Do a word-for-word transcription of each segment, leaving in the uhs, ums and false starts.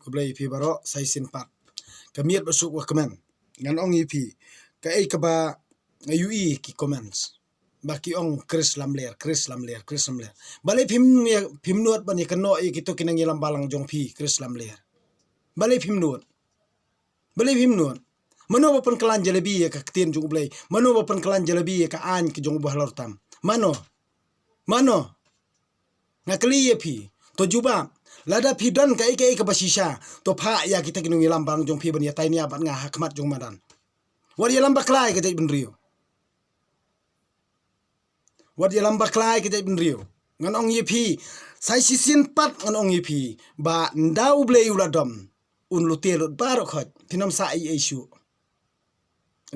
khublei ïa phi baroh, sa shisien pat. Ka miet ba suk wa kmen. Ngan ong ïa phi, kaei kaba nga ïohi ki comments. Ba ki ong Chris Lamler, Chris Lamler, Chris Lamler. Balei phim ïa, phim nud ban ïa kynnoh ïa kito ki nongïalam balang jong phi, Chris Lamler. Balei phim nud. Balei phim nud. Mano ba pynkylla jalebi ïa ka ktien jong U Blei. Mano ba pynkylla jalebi ïa ka aiñ ka jong u Bahalor Tam. Mano. Mano. Nga kylli ïa phi. To jubab. Lada phi don kaei kaei kaba shisha. To phah ïa kita ki nongïalam balang jong phi ban ïatai nia bad nga ha khmat jong madan. Wat ïalam bakla ïa ka jaitbynriew. Wat ïalam bakla ïa ka jaitbynriew. Ngan ong ïa phi. Sa shisien pat ngan ong ïa phi. Ba ynda U Blei u la dom. Un lute lut baroh khoit. Phin ym sah ei ei shuh.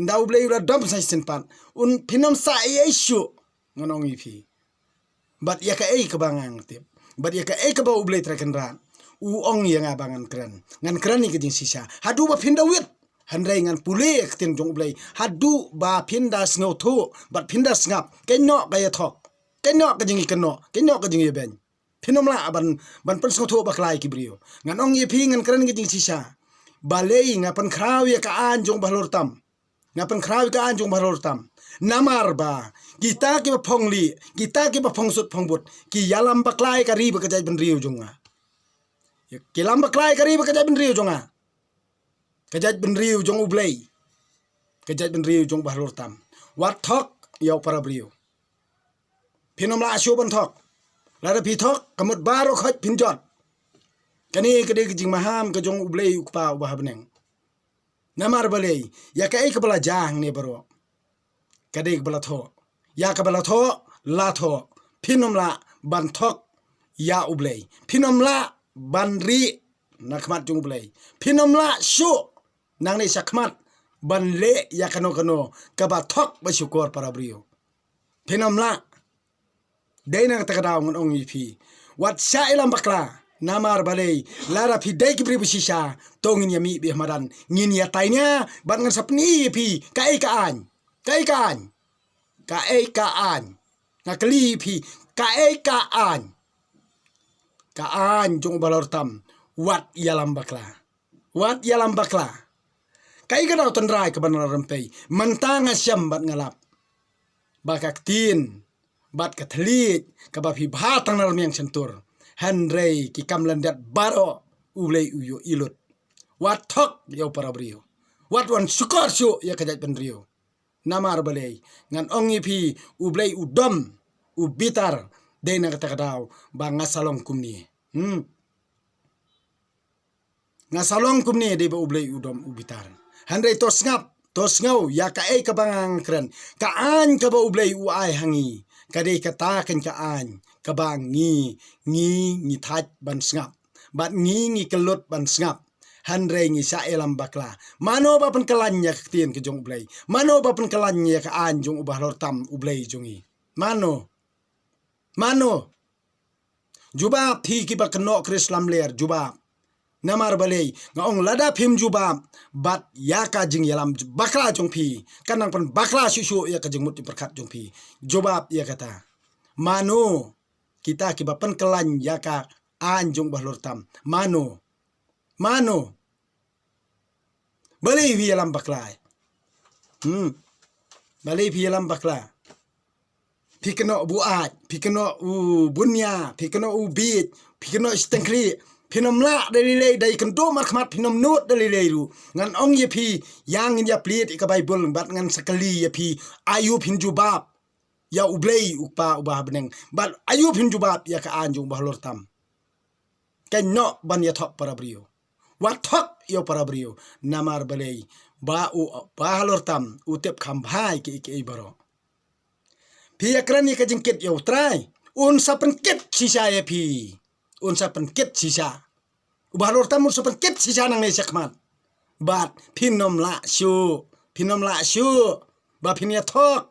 Ynda U Blei u la dom sa shisien pat. Un phin ym sah ei ei shuh. Ngan ong ïa phi. Bad ïa kaei kaba nga tip. Bad ïa kaei kaba U Blei Trai Kynrad. U ong ïa nga ba ngan kren. Ngan kren ïa ka jingshisha. Haduh ba phin da wit. Hynrei ngan pule ïa ka ktien jong U Blei. Haduh ba phin da sngewthuh. Bad phin da sngap. Kynnoh ka ïathok. Kynnoh ka jingïakynnoh. Kynnoh ka jingïabeiñ. Phin ym lah ban, ban pynsngewthuh bakla ïa ki briew. Ngan ong ïa phi ngan kren ka jingshisha. Balei nga pynkhraw ïa ka aiñ jong u Bahalor Tam. Nga pynkhraw ïa ka aiñ jong u Bahalor Tam. Namar ba. Kita kiba phong lieh. Kita kiba phong sut phong but. Ki ïalam bakla ïa ka ri bad ka jaitbynriew jong nga. Ki lam bakla ïa ka ri bad ka jaitbynriew jong nga. Ka jaitbynriew jong U Blei. Ka jaitbynriew jong u Bahalor Tam. Wat thok ïa u para briew. Phin ym lah shuh ban thok. Lada phi thok, ka mut baroh khoit phin jot. Kane ka dei ka jingmaham ka jong U Blei u Kpa uba ha bneng. Namar balei, ïa kaei kaba la jia hangne baroh. Ka dei kaba la thoh. Ïa kaba la thoh, la thoh. Phin ym lah ban thok ïa U Blei. Phin ym lah ban rieh na khmat jong U Blei. Phin ym lah shuh nangne sha khmat ban leh ïa kano kano kaba thok ba shukor para briew. Phin ym lah. Dei na kata ka daw ngan ong ïa phi. Wat shah ïalam bakla. Namar balei. Lada phi dei ki briew ba shisha. To ngin ïa mih beit ha madan. Ngin ïatai nia. Bad ngan sa pyni ïa phi. Kaei ka aiñ. Kaei ka aiñ. Kaei ka aiñ. Nga kylli ïa phi. Kaei ka aiñ. Ka aiñ jong u Bahalor Tam. Wat ïalam bakla. Wat ïalam bakla. Kaei ka daw tynrai kaba na rympei. Mynta nga shem bad nga lap. Ba ka ktien. Bad ka thylliej. Kaba phi bha tang na rmiang shyntur. Hynrei ki kam lyndet baroh. U Blei u ïohi lut. Wat thok ïa u para briew. Wat wan shukor shuh ïa ka jaitbynriew. Namar balei. Ngan ong ïa phi. U Blei u dom. U bitar. Dei na kata ka daw. Ba nga sa long kumne. Hmm. Nga sa long kumne dei ba U Blei u dom u bitar. Hynrei to sngap, to sngew, ïa kaei kaba nga kren. Ka aiñ kaba U Blei u ai ha ngi. Ka dei kata kein ka aiñ, kaba ngi, ngi, ngi thait ban sngap. Bad ngi, ngi kyllut ban sngap. Hynrei ngi shah ïalam bakla. Mano ba pynkylla ïa ka ktien ka jong U Blei. Mano ba pynkylla ïa ka aiñ jong u Bahalor Tam U Blei jong ngi. Mano. Mano. Jubab phi kiba kynnoh Chris Lamler, jubab. Namar balei, nga ong lada phim jubab, bad ïa ka jingïalam bakla jong phi, kan nang pynbakla shuh shuh ïa ka jingmut jingpyrkhat jong phi. Jubab ïa kata. Mano, kita kiba pynkylla ïa ka aiñ jong u Bahalor Tam. Mano. Mano. Balei phi ïalam bakla. Hmm. Balei phi ïalam bakla. Phi kynnoh u buaid, phi kynnoh u bunia, phi kynnoh u biej, phi kynnoh u shiteng khlieh. Phin ym lah da lei lei da ïakynduh markhmat phin ym nud da lei lei ruh. Ngan ong ïa phi, ïa ngin ïa plied ïa ka Baibl bad ngan sa kylli ïa phi, aïu phin jubab. Ïa U Blei u Kpa uba ha bneng. Bad aïu phin jubab ïa ka aiñ jong u Bahalor Tam. Kynnoh ban ïa thok para briew. Wat thok ïa u para briew. Namar balei. Ba u Bahalor Tam. U tip kham bha ïa kiei kiei baroh. Phi ïa kren ïa ka jingkit ïa U Trai. Un sa pynkit shisha ïa phi. Un sa pynkit shisha. U Bahalor Tam un sa pynkit shisha nangne shakhmat. Bad phin ym lah shuh. Phin ym lah shuh. Ba phin ïa thok.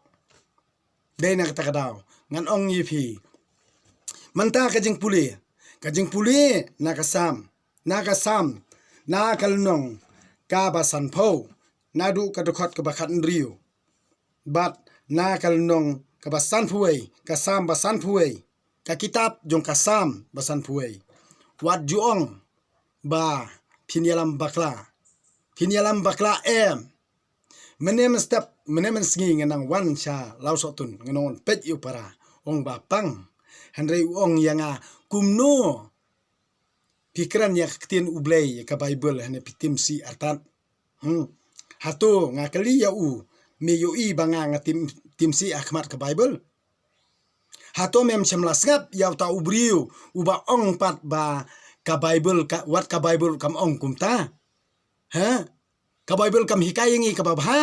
Dei na kata ka daw. Ngan ong ïa phi. Mynta ka jingpule. Ka jingpule na ka Salm. Na ka Salm. Na ka lynnong. Kaba sanphew. Naduh ka dkhot kaba khathynriew. Bad na ka lynnong kaba sanphew wei. Ka Salm ba sanphew wei. Ka kitab jong ka Salm ba sanphew wei. Wat ju ong. Ba. phin ïalam bakla. Phin ïalam bakla em. Mynne mynstep, mynne mynsngi ngan nang wan sha Lawsohtun, ngan ong peit ïa u para. Ong ba pang. Hynrei u ong ïa nga kumno phi kren ïa ka ktien U Blei, ïa ka Baibl, hynrei phi tim sih artat. Hmm. Hato nga kylli ïa u, me ïohi ba nga nga tim, tim sih ha khmat ka Baibl? Hato mem shym la sngap ïa uta u briew uba ong pat ba ka Baibl ka, wat ka Baibl kam ong kumta? Ha? Ka Baibl kam hikai ïa ngi kaba bha?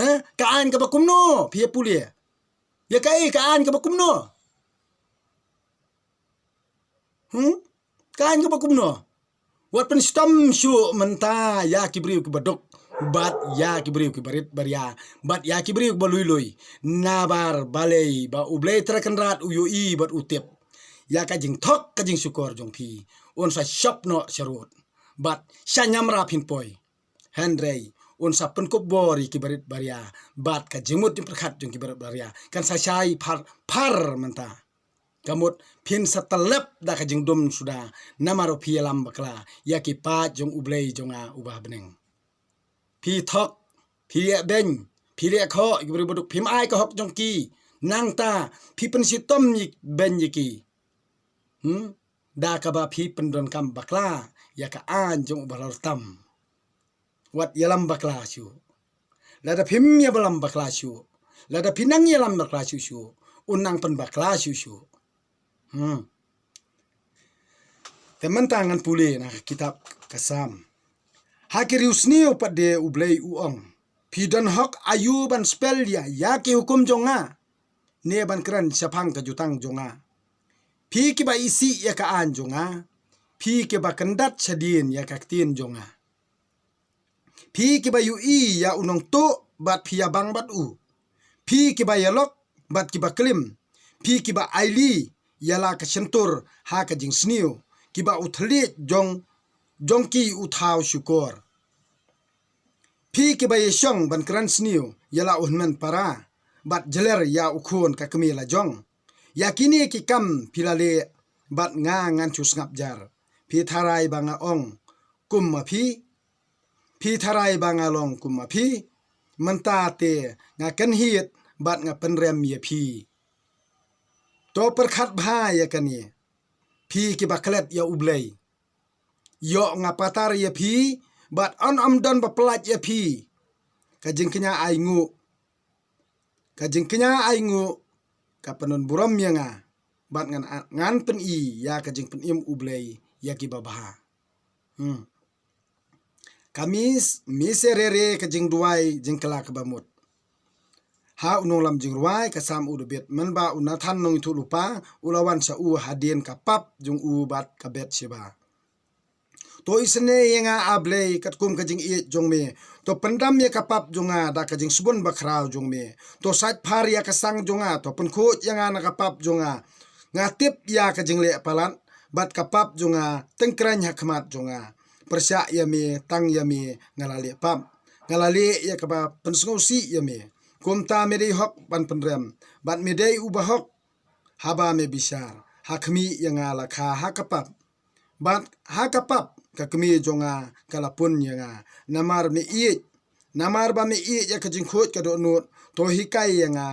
Ha? Ka aiñ kaba kumno? Phi ïa pule. Ïa kaei ka aiñ kaba kumno? Hmm? Ka aiñ kaba kumno? Wat pynshitom shuh mynta ïa ki briew kiba duk, bad ïa ki briew kiba rit baria, bad ïa ki briew kiba lui lui. Nabar balei ba U Blei Trai Kynrad u ïohi bad u tip ïa ka jingthok ka jingshukor jong phi. Un sa shop noh sharud bad sha ñiamra phin poi. Hynrei un sa pynkup bor ïa kiba rit baria bad ka jingmut jingpyrkhat jong kiba rit baria kan sa shai phar, phar mynta. Ka mut phin sa tyllep da ka jingdum suda, namar phi ïalam bakla ïa ki paid jong U Blei jong nga uba ha bneng. Phi thok, phi leh beiñ, phi leh khoh ïa ki briew ba duk, phim ai ka hok jong ki. Nangta phi pynshitom ïa beiñ ïa ki. Hmm? Da kaba phi pyndonkam bakla ïa ka aiñ jong u bahlor tam. Wat ïalam bakla shuh. Lada phim ïalam bakla shuh, lada phi nang ïalam bakla shuh shuh, un nang pynbakla shuh shuh. Hmm. Te mynta ngan pule na ka kitab ka Salm. Ha ki riewsniew pat de U Blei u ong, phi don hok aïu ban spel ïa, ïa ki hukum jong nga, ne ban kren shaphang ka jutang jong nga? Phi kiba isih ïa ka aiñ jong nga, phi kiba kyndat shadien ïa ka ktien jong nga. Phi kiba ïohi ïa u nongtuh bad phi ïabang bad u. Phi kiba ïalok bad kiba klim. Phi kiba aili ïa la ka shyntur ha ka jingsniew, kiba u thylliej jong, jong ki u thaw shukor. Phi kiba ïashong ban kren sniew ïa la u hynmen para, bad jler ïa u khun ka kmie la jong. Ïa kine ki kam phi la leh, bad nga ngan shu sngap jar. Phi tharai ba nga ong kum ma phi? Phi tharai ba nga long kum ma phi? Mynta te nga kynhied bad nga pynrem ïa phi. To pyrkhat bha ïa kane, phi kiba klet ïa U Blei. Ïoh nga patar ïa phi, bad yn ym don ba pyllait ïa phi. Ka jingkñia ainguh, ka jingkñia ainguh ka pyndon burom ïa nga, bad ngan, ngan pyni ïa ka jingpynim U Blei ïa kiba bha. Hmm. Ka mis, mise rere ka jingduwai jingkylla kaba mut. Ha u nonglam jingrwai ka Salm u David, mynba u Nathan nongïathuhlypa u la wan sha u hadien ka pap jong u bad ka Bathsheba. To isynei ïa nga, A Blei, katkum ka jingïeit jong me. To pyndam ïa ka pap jong nga da ka jingsbun bakhraw jong me. To sait phar ïa ka sang jong nga, to pynkhuid ïa nga na ka pap jong nga. Nga tip ïa ka jingleh palat bad ka pap jong nga tyngkreiñ ha khmat jong nga. Pyrshah ïa me, tang ïa me nga la leh pap, nga la leh ïa kaba pynsngewsih ïa me. Kumta me dei hok ban pynrem, bad me dei uba hok haba me bishar. Ha khmih ïa nga la kha ha ka pap, bad ha ka pap ka kmie jong nga ka la pun ïa nga. Namar me ïeit, namar ba me ïeit ïa ka jingkhuid ka dohnud, to hikai ïa nga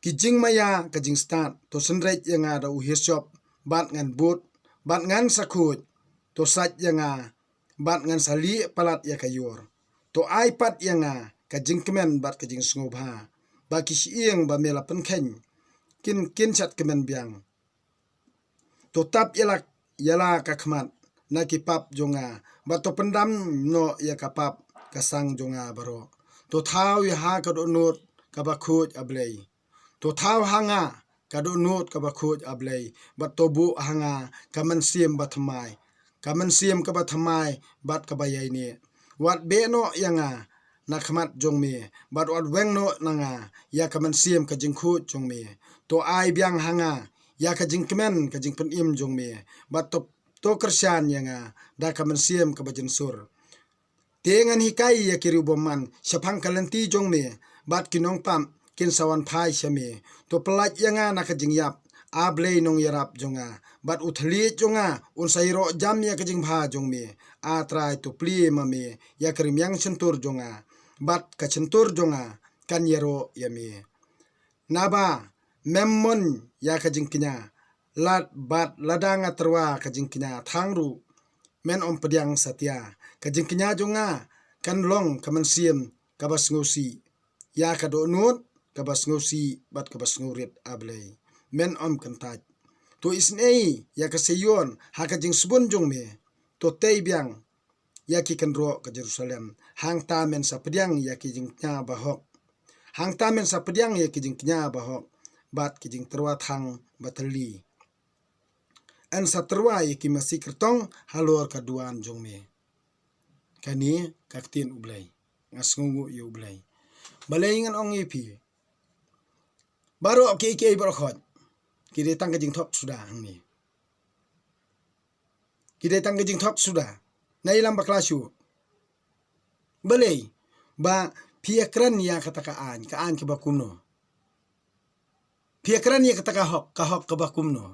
ki jingmaïa ka jingstad. To synreit ïa nga da u hisop bad ngan bud, bad ngan sa khuid. To sait ïa nga bad ngan sa lieh palat ïa ka ïor. To ai pat ïa nga ka jingkmen bad ka jingsngewbha, ba ki shyieng ba me la pynkheiñ kin, kin shat kmen biang. To tap ïa la, ïa la ka khmat na ki pap jong nga, bad to pyndam noh ïa ka pap ka sang jong nga baroh. To thaw ïa ha ka dohnud kaba khuid, A Blei. To thaw ha nga ka dohnud kaba khuid, A Blei, bad to buh ha nga ka mynsiem bathymmai, ka mynsiem kaba thymmai bad kaba ïaineh. Wat beh noh ïa nga na khmat jong me, bad wat weng noh na nga ïa ka mynsiem ka jingkhuid jong me. To ai biang ha nga ïa ka jingkmen ka jingpynim jong me, bad to, to kyrshan ïa nga da ka mynsiem kaba jynsur. Te ngan hikai ïa ki riewbymman shaphang ka lynti jong me, bad ki nongpap kin sa wan phai sha me. To pyllait ïa nga na ka jingïap, A Blei nongïarap jong nga, bad u thylliej jong nga un sa ïaroh jam ïa ka jingbha jong me. A Trai, to plie ma me ïa ka rmiang shyntur jong nga, bad ka shyntur jong nga kan ïaroh ïa me. Naba mem mon ïa ka jingkñia, lad bad lada nga tyrwa ka jingkñia thang ruh, men ym pdiang satia. Ka jingkñia jong nga kan long ka mynsiem kaba sngewsih ïa ka dohnud kaba sngewsih bad kaba sngewrit, A Blei. Men ym kyntait. To isynei ïa ka Seion ha ka jingsbun jong me. To tei biang ïa ki kynroh ka Jerusalem. Hangta men sa pdiang ïa ki jingkñia bahok. Hangta men sa pdiang ïa ki jingkñia bahok bad ki jingtyrwa thang ba thylli. Yn sa tyrwa ïa ki masi kyrtong halor ka duwan jong me. Kane ka ktien U Blei. Nga sngewnguh ïa U Blei. Balei ngan ong ïa phi? Baroh kiei kiei baroh khoit ki dei tang ka jingthok suda hangne. Ki dei tang ka jingthok suda. Na ïalam bakla shuh. Balei? Ba phi ïakren ïa kata ka aiñ, ka aiñ kaba kumno? Phi ïakren ïa kata ka hok, ka hok kaba kumno?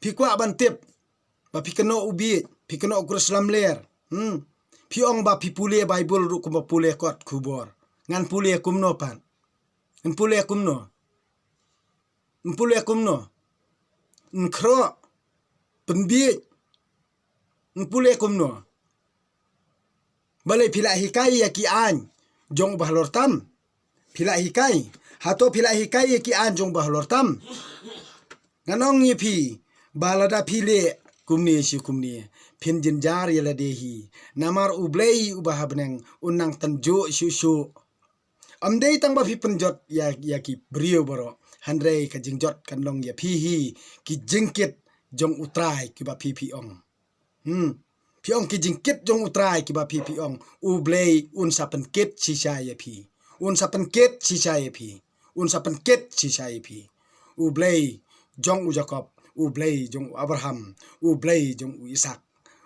Phi kwah ban tip ba phi kynnoh u bieit, phi kynnoh u Khrist lamler. Hmm. Phi ong ba phi pule Baibl ruh kumba pule kot khubor. Ngan pule kumno pat? Ngan pule kumno? Ngan pule kumno? Ngan khroh, pynbieit. Ngan pule kumno? Balei phi la hikai ïa ki aiñ jong u bahalor tam? Phi la hikai? Hato phi la hikai ïa ki aiñ jong u bahalor tam? Ngan ong ïa phi ba lada phi leh kumne shi kumne, phin jynjar ïa lade hi. Namar U Blei uba ha bneng un nang tynjuh shuh shuh. Ym dei tang ba phi pynjot ïa, ïa ki briew baroh, hynrei ka jingjot kan long ïa phi hi, ki jingkit jong U Trai kiba phi phi ong. Hmm. Phi ong ki jingkit jong U Trai kiba phi phi ong. U Blei un sa pynkit shisha ïa phi. Un sa pynkit shisha ïa phi. Un sa pynkit shisha ïa phi. U Blei jong u Jakob, U Blei jong u Abraham, U Blei jong u Isak.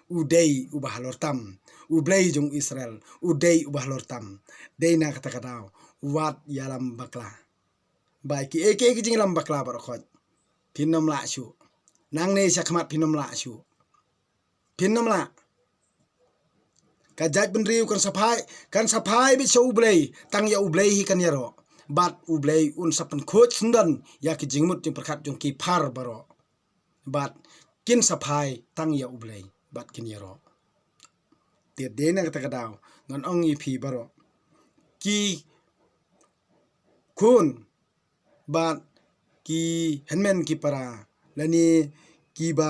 U dei uba halor tam. U Blei jong u Israel, u dei uba halor tam. Dei na kata ka daw, wat ïalam bakla. Ba kiei kiei ki jingïalam bakla baroh khoit, phin ym lah shuh. Nangne sha khmat phin ym lah shuh. Phin ym lah. Ka jaitbynriew kan sa phai, kan sa phai beit sha U Blei, tang ïa U Blei hi kan ïaroh. Bad U Blei un sa pynkhuid syndon ïa ki jingmut jingpyrkhat jong ki phar baroh. Bad kin sa phai tang ïa U Blei bad kin ïaroh. Te dei na kata ka daw ngan ong ïa phi baroh, ki khun bad ki hynmen ki para, lane kiba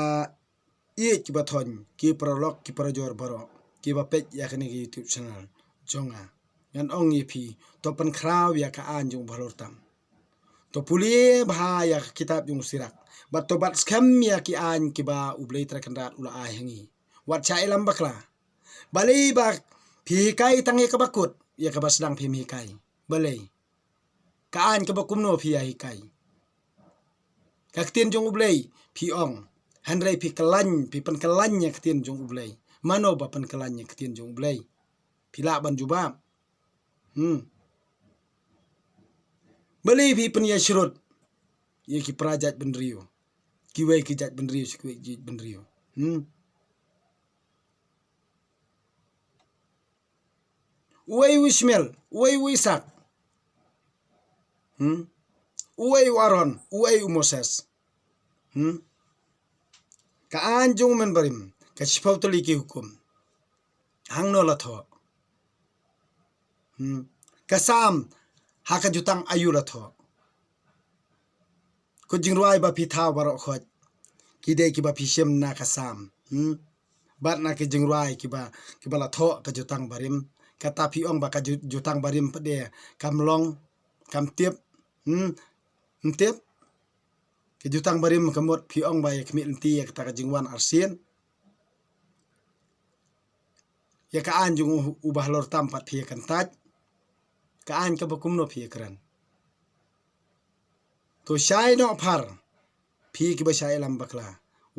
ïeit kiba thoiñ, ki paralok ki parajor baroh kiba peit ïa kane ka YouTube channel jong nga. Ngan ong ïa phi, to pynkhraw ïa ka aiñ jong u bahalor tam. To pule bha ïa ka kitab jong u Sirak. Bad to bat skhem ïa ki aiñ kiba U Blei Trai Kynrad u la ai ha ngi. Wat shah ïalam bakla. Balei ba phi hikai tang ïa kaba kut, ïa kaba sdang phim hikai? Balei? Ka aiñ kaba kumno phi ïa hikai? Ka ktien jong U Blei phi ong. Hynrei phi kyllain, phi pynkyllain ïa ka ktien jong U Blei. Mano ba pynkyllain ïa ka ktien jong U Blei? Phi lah ban jubab. Hmm. Balei phi pynïasyrut ïa ki para jaitbynriew, kiwei ki jaitbynriew sha kiwei ki jaitbynriew? Hmm. Uei u Ishmael, uei u Isak? Hmm? Uei u Aaron, uei u Moses? Hmm? Ka aiñ jong u Myntbynriew, ka shiphew tylli ki hukum, hangno la thoh? Hmm? Ka Salm, ha ka jutang aïu la thoh? Ka jingrwai ba phi thaw baroh khoit, ki dei kiba phi shim na ka Salm. Hmm? Bad na ki jingrwai kiba, kiba la thoh ka jutang barim. Kata phi ong ba ka ju-, jutang barim pat de kam long, kam tip. Hmm? Ym tip? Ka jutang barim ka mut phi ong ba ïa khmih lynti ïa kata ka jingwan arsien. Ïa ka aiñ jong u, u bahalor tam pat phi ïa kyntait. Ka aiñ kaba kumno phi ïa kren? To shai noh phar. Phi kiba shah ïalam bakla,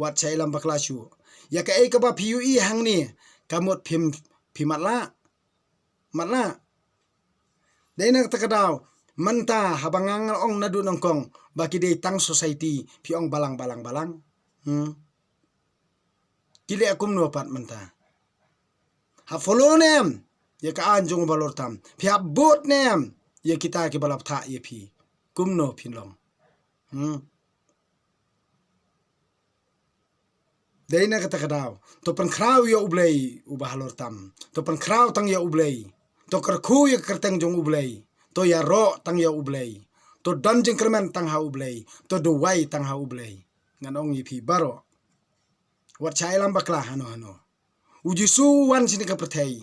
wat shah ïalam bakla shuh. Ïa kaei kaba phi ïohi hangne, ka mut phim, phi matlah. Matlah. Dei na kata ka daw, Mynta haba nga ong naduh nyngkong ba ki dei tang society, phi ong balang, balang, balang. Hmm. Ki leh kumno pat mynta? Ha follow ne em ïa ka aiñ jong u Bahalor Tam? Phi hap bud ne em ïa kita kiba la bthah ïa phi? Kumno phin long? Hmm. Dei na kata ka daw, to pynkhraw ïa U Blei, u Bahalor Tam. To pynkhraw tang ïa U Blei. To kyrkhu ïa ka kyrteng jong U Blei. To ïaroh tang ïa U Blei. To don jingkyrmen tang ha U Blei. To duwai tang ha U Blei. Ngan ong ïa phi baroh, wat shah ïalam bakla hano hano. U Jisu u wan shane ka pyrthei,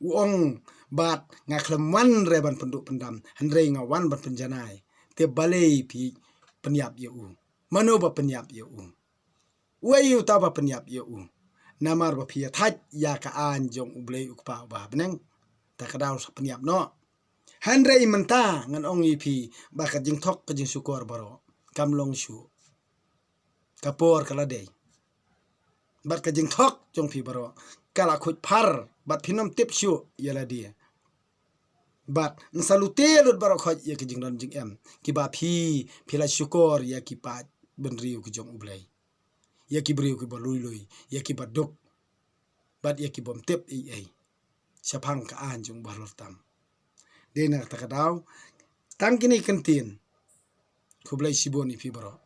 u ong, bad nga khlem wan re ban pynduh pyndam, hynrei nga wan ban pynjanai. Te balei phi pynïap ïa u? Mano ba pynïap ïa u? Uei uta ba pynïap ïa u? Namar ba phi ïa thait ïa ka aiñ jong U Blei U Kpa uba ha bneng. Ta ka daw sa pynïap noh. Hynrei mynta ngan ong ïa phi ba ka jingthok ka jingshukor baroh kam long shuh. Ka por ka la dei. Bad ka jingthok jong phi baroh ka la khuid phar, bad phin ym tip shuh ïa lade. Bad yn sa lute lut baroh khoit ïa ka jingdon jingem kiba phi, phi la shukor ïa ki paid bynriew ki jong U Blei, ïa ki briew kiba lui lui, ïa kiba duk, bad ïa ki bym tip ei ei shaphang ka aiñ jong u Bahalor Tam. Dei na kata ka daw, tang kine ki kyntien. Khublei shibun ïa phi baroh.